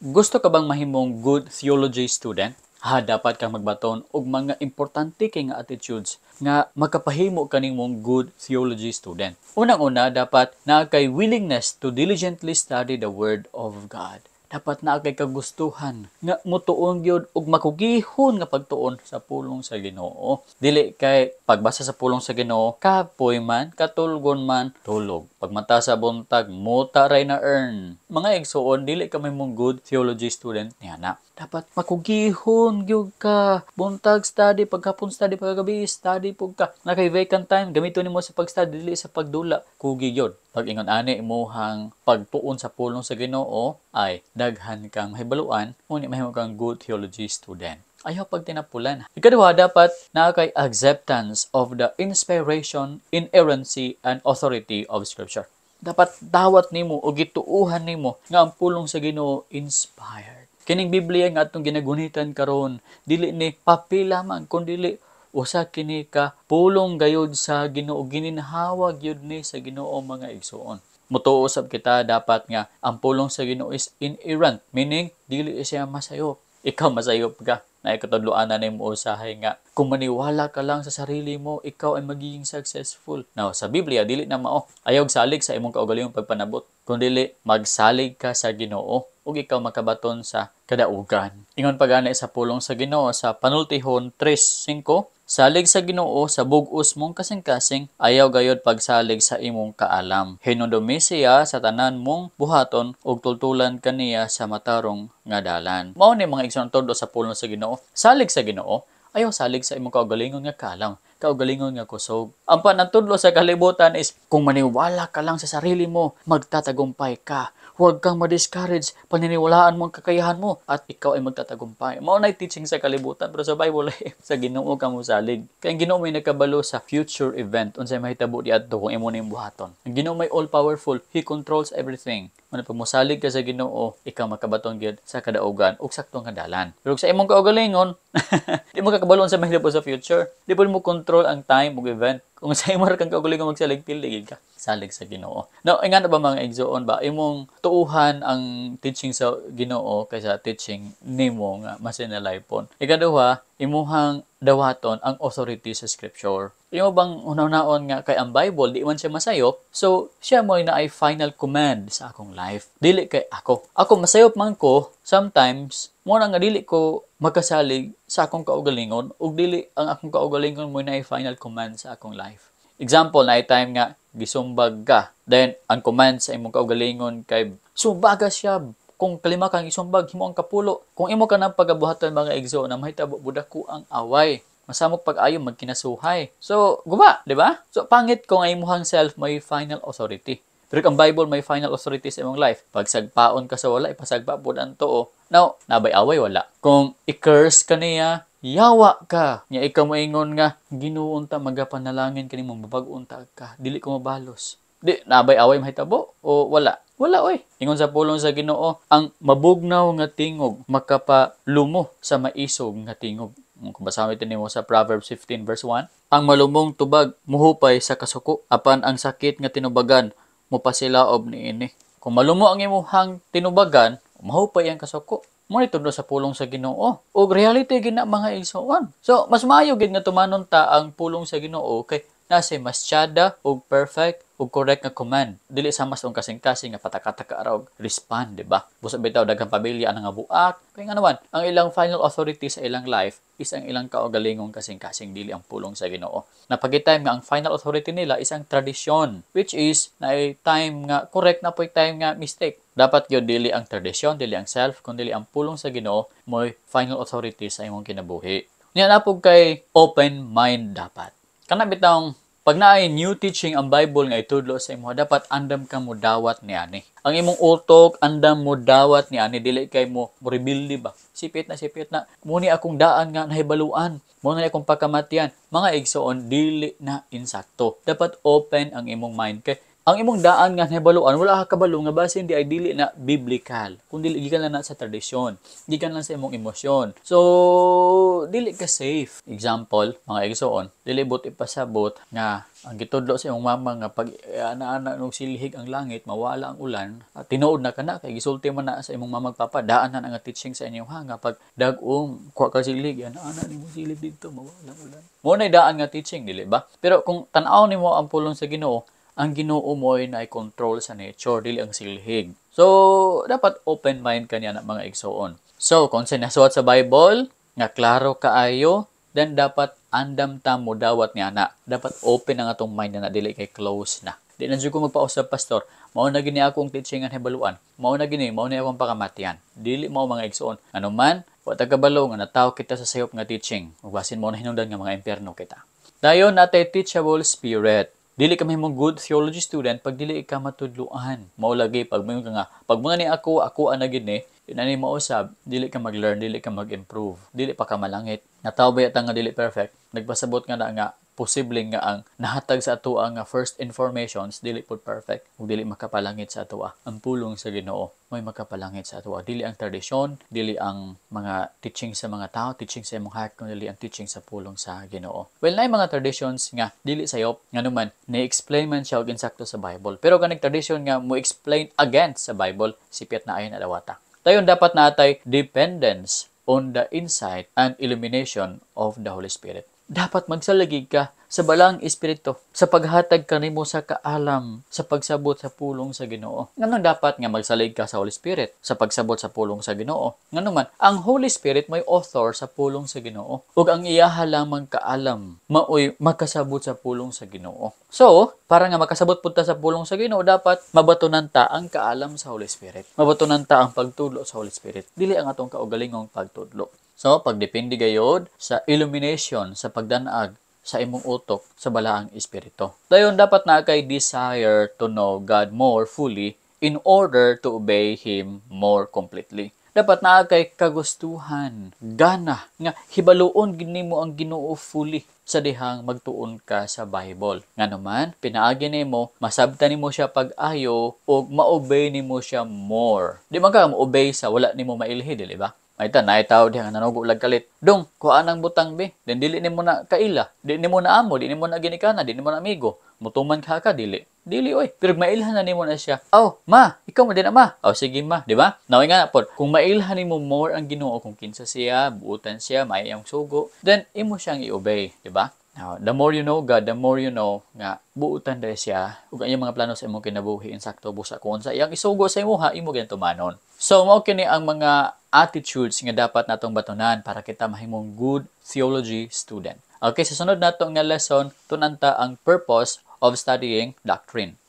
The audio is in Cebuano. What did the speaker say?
Gusto ka bang mahimong good theology student? Ha, dapat kang magbaton og mga importante kay nga attitudes nga makapahimo kanimong good theology student. Unang-una, dapat naa kay willingness to diligently study the Word of God. Dapat naa kay kagustuhan nga mutuon gyud og makugihon nga pagtuon sa pulong sa Ginoo. Dili kay pagbasa sa pulong sa Ginoo, kapoy man, katulgon man, tulog. Pagmata sa buntag, muta ray na earn. Mga igsuon, dili ka mahimong good theology student niya na. Dapat makugihon gyud ka. Buntag study, pagkapon study, pagkagabi study pug ka. Na kay vacant time, gamiton nimo sa pag-study, dili sa pagdula. Kugi gyud. Pag ingon ani imuhang pagtuon sa pulong sa Ginoo ay daghan kang mahibaluan, ngunit mahimo kang good theology student. Ayaw pagtinapulan. Ikaduha, dapat naa kay acceptance of the inspiration, inerrancy, and authority of Scripture. Dapat dawat nimo o gituuhan nimo nga ang pulong sa Ginoo inspired. Kining Biblia nga atong ginagunitan karon, dili ni papel lamang, kun dili usa kini ka pulong gayud sa Ginoo, gininhawa gyud ni sa Ginoo, mga igsuon. Mutuo usab kita dapat nga ang pulong sa Ginoo is inerrant, meaning dili siya masayop. Ikaw, masayop ka. Naikatudloan na nimo usahay nga kung maniwala ka lang sa sarili mo, ikaw ay magiging successful. Now, sa Biblia, dili na mao. Ayaw salig sa imong kaugalingong pagpanabot, kun dili magsalig ka sa Ginoo ug ikaw makabaton sa kadaugan. Ingon pa gani sa pulong sa Ginoo sa Panultihon 3:5, "Salig sa Ginoo sa bug-os mong kasing-kasing, ayaw gayod pagsalig sa imong kaalam. Hinumdumi siya sa tanan mong buhaton ug tultulan kaniya sa matarong nga dalan." Mao ni, mga igsoon, tudlo sa pulong sa Ginoo. Salig sa Ginoo, ayaw salig sa imong kaugalingon nga kaalam, kaugalingon nga kusog. Ang panantudlo sa kalibutan is kung maniwala ka lang sa sarili mo, magtatagumpay ka. Huwag kang ma-discourage, paniniwalaan mo ang kakayahan mo at ikaw ay magtatagumpay. Mao na teaching sa kalibutan, pero sa Bible eh, sa Ginoo ka mosalig. Kay ang Ginoo may nakabalo sa future event, unsay mahitabo diadto kung imo ning buhaton. Ang Ginoo may all powerful, He controls everything. Mao pag mosalig ka sa Ginoo, ikaw makabaton gyud sa kadaugan ug sakto nga dalan. Pero sa imong kaugalingon, di mo kakabalo sa mahitabo sa future. Di mo control ang time ug event. Kung sa imo ra kang kaugalingon magsalig, pili ka. Salig sa Ginoo. Now, ingana ba, mga igsoon ba, imong tuuhan ang teaching sa Ginoo kaysa teaching nimo nga masinalaypon? Ikaduha, imuhang dawaton ang authority sa Scripture. Imo bang hunahunaon nga kay ang Bible di man siya masayop, so siya mo na ay final command sa akong life? Dili kay ako. Ako masayop man ko sometimes, mo na nga dili ko magkasalig sa akong kaugalingon ug dili ang akong kaugalingon mo na ay final command sa akong life. Example, na time nga gisumbag ka. Then ang command sa imong kaugalingon kay sumbaga siya, kung kalima kang isumbag, himo ang kapulo. Kung imo ka nang pagabuhatan, mga igsoon, na mahitabo budako ang away. Masamok pag-ayo, magkinasuhay. So, guba, di ba? So, pangit kung ang imuhang self may final authority. Pero kung ang Bible may final authority sa imong life, pag sagpaon ka sa wala, ipasagpa pod ang tuo. Now, nabay away, wala. Kung i-curse ka niya, yawa ka. Nya ikaw moingon nga, "Ginoo unta magapanalangin kanimo, mabag-unta ka, dili ko mabalos." Di, nabay away mahitabo o wala? Wala oy. Ingon sa pulong sa Ginoo, ang mabugnaw nga tingog makapalumo sa maisog nga tingog. Kung basahon ito nimo sa Proverbs 15 verse 1, ang malumong tubag muhupay sa kasuko, apan ang sakit nga tinubagan mupasilaob niini. Kung malumo ang imuhang tinubagan, mahupay ang kasuko. Mo ni tudlo sa pulong sa Ginoo. Ug reality gina, mga igsoon. So mas maayo gid nga tumanon ta ang pulong sa Ginoo kay nasa masyada ug perfect ug correct nga command. Dili sa mas ang kasing-kasing nga pataka-taka ra og respond, di ba? Busa bitaw daghang pamilya ang nga buak. Kay nga naman, ang ilang final authority sa ilang life is ang ilang kaugalingong kasing-kasing, dili ang pulong sa Ginoo. Napagitime nga ang final authority nila is ang tradisyon, which is na time nga correct, na po'y time nga mistake. Dapat gyud dili ang tradisyon, dili ang self, kun dili ang pulong sa Ginoo mo'y final authority sa imong kinabuhi. Nya napog kay open mind dapat. Kana bitawng pag naay new teaching ang Bible nga itudlo sa imo, dapat andam ka mo dawat niani. Ang imong utok andam mo dawat niani, dili kay mo mo rebelde ba. Sipit na sipit na. Muni akong daan nga nahibaluan. Mo na akong pakamatian. Mga igsoon, dili na insakto. Dapat open ang imong mind kay Ang imong daan nga nahibaluan, wala ka kabalo nga basin di ay dili na biblical. Kung dili, gikan lang na sa tradisyon, gikan lang sa imong emosyon. So, dili ka safe. Example, mga igsoon, dili buot ipasabot nga ang gitudlo sa imong mama nga pag ana-ana og silhig ang langit, mawala ang ulan, at tinuod na kana kay gisulti man na sa imong mama ug papa, daan na nga teaching sa inyo ha, nga pag dag-ong kuha ka silhig, ana-ana nimo silhig dito, mawala ang ulan. Mao na daan nga teaching, dili ba? Pero kung tan-aw nimo ang pulong sa Ginoo, ang Ginoo mo ay na-control sa nature, dili ang silhig. So, dapat open mind ka niya na, mga igsoon. So, kung sinasuwat sa Bible, nga klaro kaayo, then dapat andam ta mo dawat niya na. Dapat open ang atong mind na, dili kay close na. Di na jud ko magpausab, pastor. Mao na gini akong teaching ang hibaluan. Mao na gini, mao na akong pakamatian. Dili mao, mga igsoon. Ano man, wa ta kabalo nga nataw kita sa sayop nga teaching. Ug basin mao na hinungdan nga mga impyerno kita. Dayon natay teachable spirit. Dili ka mahimong good theology student pag dili ka matudluan. Mao lagi pag moingon ka nga, pag mga ni ako, ako ana gid ni, di na ni mausab, dili ka mag-learn, dili ka mag-improve, dili pa ka malangit. Nataw ba yata nga dili perfect? Nagpasabot nga na nga posible nga ang nahatag sa atoa nga first informations dili pud perfect ug dili makapalangit sa atoa. Ang pulong sa Ginoo may makapalangit sa atoa. Dili ang tradisyon, dili ang mga teaching sa mga tao, teaching sa imong heart, kun dili ang teaching sa pulong sa Ginoo. Well, naay mga traditions nga dili sayop, nganuman ni-explain man siya og insakto sa Bible. Pero kaning tradition nga mo explain against sa Bible, sipyat na ayon adawata. Dayon dapat natay dependence on the insight and illumination of the Holy Spirit. Dapat magsalig ka sa Balaang Espiritu sa paghatag kanimo sa kaalam sa pagsabot sa pulong sa Ginoo. Nganong dapat nga magsalig ka sa Holy Spirit sa pagsabot sa pulong sa Ginoo? Ngano man, ang Holy Spirit may author sa pulong sa Ginoo. Ug ang iyaha lamang kaalam maoy makasabot sa pulong sa Ginoo. So, para nga makasabot pud ta sa pulong sa Ginoo, dapat mabatunan ta ang kaalam sa Holy Spirit. Mabatunan ta ang pagtudlo sa Holy Spirit. Dili ang atong kaugalingong pagtudlo. So, pagdepende gayod sa illumination, sa pagdanag sa imong utok sa Balaang Espiritu. Dayon dapat na kay desire to know God more fully in order to obey Him more completely. Dapat naa kay kagustuhan, gana nga hibaluon gid nimo ang Ginoo fully sa dihang magtuon ka sa Bible. Ngano man, pinaagi nimo, masabtan nimo siya pag-ayo ug ma-obey nimo siya more. Di man ka mo-obey sa wala nimo mailhi, dili ba? Ay ta, naay tao diha nga nanugo lag kalit. Dong, kuha ang butang be. Then dili nimo na kaila. Di nimo na amo, di nimo na ginikanan, di nimo na amigo. Mutuman ka ka dili. Dili oy. Pero mailhan na nimo na siya. Oh, ma, ikaw mo din na, ma. Oh, sige ma, di ba? Naway nga na pod, kung mailhan nimo more ang Ginoo kung kinsa siya, buutan siya, may iyang sugo, then imo siyang i-obey, di ba? Now, the more you know God, the more you know nga buutan dahil siya ug ang iyang mga plano sa imong kinabuhi insakto busa kung sa iyang isugo sa imuha, imo gyud tumanon. So mao kini ang mga attitudes nga dapat natong batunan para kita mahimong good theology student. Okay, sa sunod nato nga lesson, tun-an ta ang purpose of studying doctrine.